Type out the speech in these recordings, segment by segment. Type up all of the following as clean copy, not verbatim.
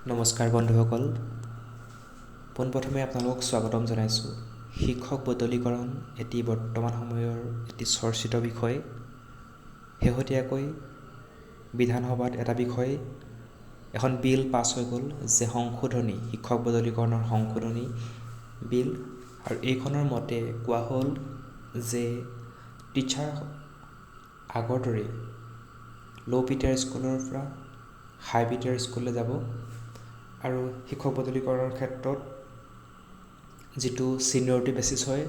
নমস্কাৰ বন্ধুসকল, পোনপ্ৰথমে আপোনালোকক স্বাগতম জনাইছোঁ। শিক্ষক বদলিকৰণ এটি বৰ্তমান সময়ৰ এটি চৰ্চিত বিষয়। শেহতীয়াকৈ বিধানসভাত এটা বিষয়, এখন বিল পাছ হৈ গ'ল যে সংশোধনী, শিক্ষক বদলিকৰণৰ সংশোধনী বিল। আৰু এইখনৰ মতে কোৱা হ'ল যে টিচাৰ আগৰ দৰেই ল' পি টি আৰ স্কুলৰ পৰা হাই পি টি আৰ স্কুললৈ যাব আৰু শিক্ষক বদলিকৰণৰ ক্ষেত্ৰত যিটো ছিনিয়ৰিটি বেচিছ হয়,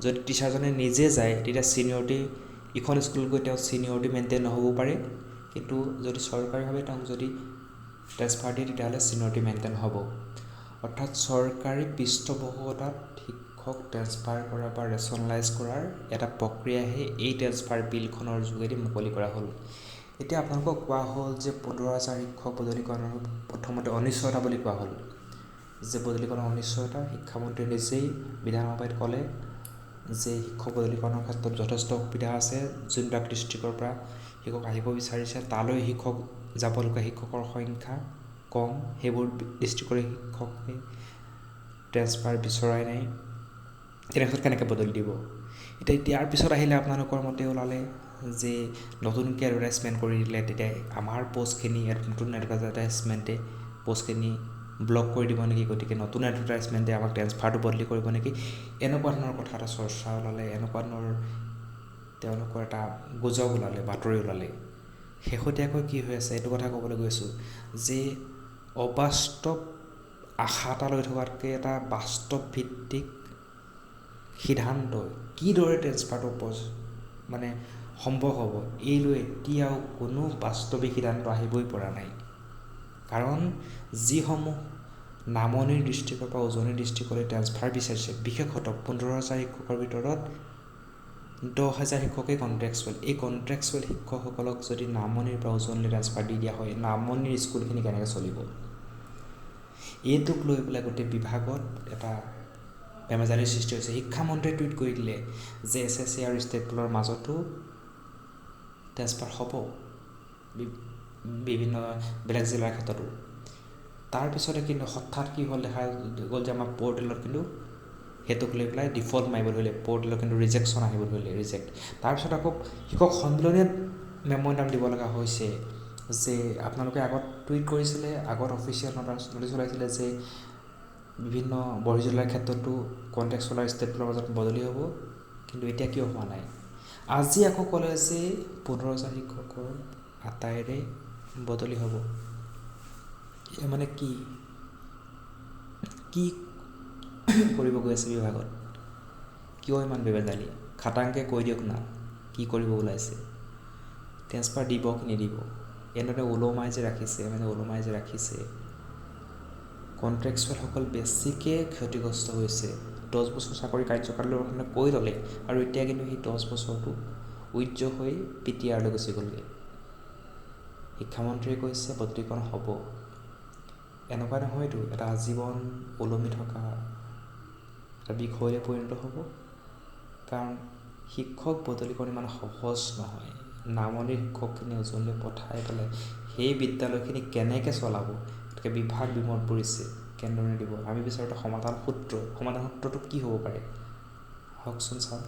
যদি টিচাৰজনে নিজে যায় তেতিয়া ছিনিয়ৰিটি ইখন স্কুলত গৈ তেওঁ ছিনিয়ৰিটি মেইনটেইন নহ'বও পাৰে, কিন্তু যদি চৰকাৰীভাৱে তেওঁক যদি ট্ৰেন্সফাৰ দিয়ে তেতিয়াহ'লে ছিনিয়ৰিটি মেইনটেইন হ'ব। অৰ্থাৎ চৰকাৰী পৃষ্ঠপোষকতাত শিক্ষক ট্ৰেন্সফাৰ কৰা বা ৰেচনেলাইজ কৰাৰ এটা প্ৰক্ৰিয়াহে এই ট্ৰেন্সফাৰ বিলখনৰ যোগেদি মুকলি কৰা হ'ল। এতিয়া আপোনালোকক কোৱা হ'ল যে 15,000 শিক্ষক বদলিকৰণৰ প্ৰথমতে অনিশ্চয়তা বুলি কোৱা হ'ল, যে বদলিকৰণৰ অনিশ্চয়তা। শিক্ষামন্ত্ৰীয়ে নিজেই বিধানসভাত ক'লে যে শিক্ষক বদলিকৰণৰ ক্ষেত্ৰত যথেষ্ট অসুবিধা আছে, যোনবিলাক ডিষ্ট্ৰিক্টৰ পৰা শিক্ষক আহিব বিচাৰিছে তালৈ শিক্ষক যাবলগীয়া শিক্ষকৰ সংখ্যা কম, সেইবোৰ ডিষ্ট্ৰিক্টৰে শিক্ষকে ট্ৰেন্সফাৰ বিচৰাই নাই, তেনেক্ষেত্ৰত কেনেকৈ বদলি দিব। এতিয়া ইয়াৰ পিছত আহিলে আপোনালোকৰ মতে ওলালে যে নতুনকৈ এডভাৰটাইজমেণ্ট কৰি দিলে তেতিয়া আমাৰ পষ্টখিনি, নতুন এডভাৰটাইজমেণ্টে পষ্টখিনি ব্লক কৰি দিব নেকি, গতিকে নতুন এডভাৰটাইজমেণ্টে আমাক ট্ৰেন্সফাৰটো বদলি কৰিব নেকি, এনেকুৱা ধৰণৰ কথা এটা চৰ্চা ওলালে, এনেকুৱা ধৰণৰ তেওঁলোকৰ এটা গুজব ওলালে, বাতৰি ওলালে। শেহতীয়াকৈ কি হৈ আছে এইটো কথা ক'বলৈ গৈছোঁ যে অবাস্তৱ আশা এটা লৈ থকাতকৈ এটা বাস্তৱ ভিত্তিক সিদ্ধান্ত কিদৰে ট্ৰেন্সফাৰটো মানে সম্ভৱ হ'ব এই লৈ এতিয়াও কোনো বাস্তৱিক সিদ্ধান্ত আহিবই পৰা নাই। কাৰণ যিসমূহ নামনিৰ ডিষ্ট্ৰিক্টৰ পৰা উজনিৰ ডিষ্ট্ৰিক্টলৈ ট্ৰেন্সফাৰ বিচাৰিছে, বিশেষতঃ 15,000 শিক্ষকৰ ভিতৰত 10,000 শিক্ষকেই কণ্ট্ৰেকচুৱেল। এই কণ্ট্ৰেকচুৱেল শিক্ষকসকলক যদি নামনিৰ পৰা উজনিলৈ ট্ৰেন্সফাৰ দি দিয়া হয়, নামনিৰ স্কুলখিনি কেনেকৈ চলিব? এইটোক লৈ পেলাই গোটেই বিভাগত এটা বেমেজালিৰ সৃষ্টি হৈছে। শিক্ষামন্ত্ৰীয়ে টুইট কৰি দিলে যে এছ এছ চি আৰু ষ্টেট পুলৰ মাজতো ট্ৰেন্সফাৰ হ'ব বিভিন্ন বেলেগ জিলাৰ ক্ষেত্ৰতো। তাৰপিছতে কিন্তু হঠাৎ কি হ'ল, দেখা গ'ল যে আমাৰ পৰ্টেলত কিন্তু সেইটোক লৈ পেলাই ডিফল্ট মাৰিব ধৰিলে, পৰ্টেলত কিন্তু ৰিজেকশ্যন আহিব ধৰিলে, ৰিজেক্ট। তাৰপিছত আকৌ শিক্ষক সন্মিলনীয়ে মেম'ৰেণ্ডাম দিব লগা হৈছে যে আপোনালোকে আগত টুইট কৰিছিলে, আগত অফিচিয়েল নটিচ ওলাইছিলে যে বিভিন্ন বহিঃজিলাৰ ক্ষেত্ৰতো কণ্ট্ৰেকচুৱেল আৰু ষ্টেট পুলৰ মাজত বদলি হ'ব, কিন্তু এতিয়া কিয় হোৱা নাই? আজি আকৌ ক'লে যে 15,000 শিক্ষকৰ আটাইৰে বদলি হ'ব। এয়া মানে কি কি কৰিব গৈ আছে বিভাগত? কিয় ইমান বেমেজালি? খাটাংকৈ কৈ দিয়ক না কি কৰিব ওলাইছে, ট্ৰেন্সফাৰ দিব কি নিদিব? এনেদৰে ওলমাই যে ৰাখিছে, মানে ওলমাই যে ৰাখিছে, কণ্ট্ৰেকচুৱেলসকল বেছিকৈ ক্ষতিগ্ৰস্ত হৈছে। 10 বছৰ চাকৰি কাৰ্যকালৰ কাৰণে কৈ ল'লে আৰু এতিয়া কিন্তু সেই 10 বছৰটো উইথড্ৰ হৈ পি টি আৰলৈ গুচি গ'লগৈ। শিক্ষামন্ত্ৰীয়ে কৈছে বদলিকৰণ হ'ব, এনেকুৱা নহয়তো এটা আজীৱন ওলমি থকা এটা বিষয়লৈ পৰিণত হ'ব। কাৰণ শিক্ষক বদলিকৰণ ইমান সহজ নহয়। নামনিৰ শিক্ষকখিনি উজনিলৈ পঠাই পেলাই সেই বিদ্যালয়খিনি কেনেকৈ চলাব, গতিকে বিভাগ বিমত পৰিছে, কেনেধৰণে দিব। আমি বিচাৰোঁ এটা সমাধান সূত্ৰ। সমাধান সূত্ৰটো কি হ'ব পাৰে, আহকচোন চাওঁ।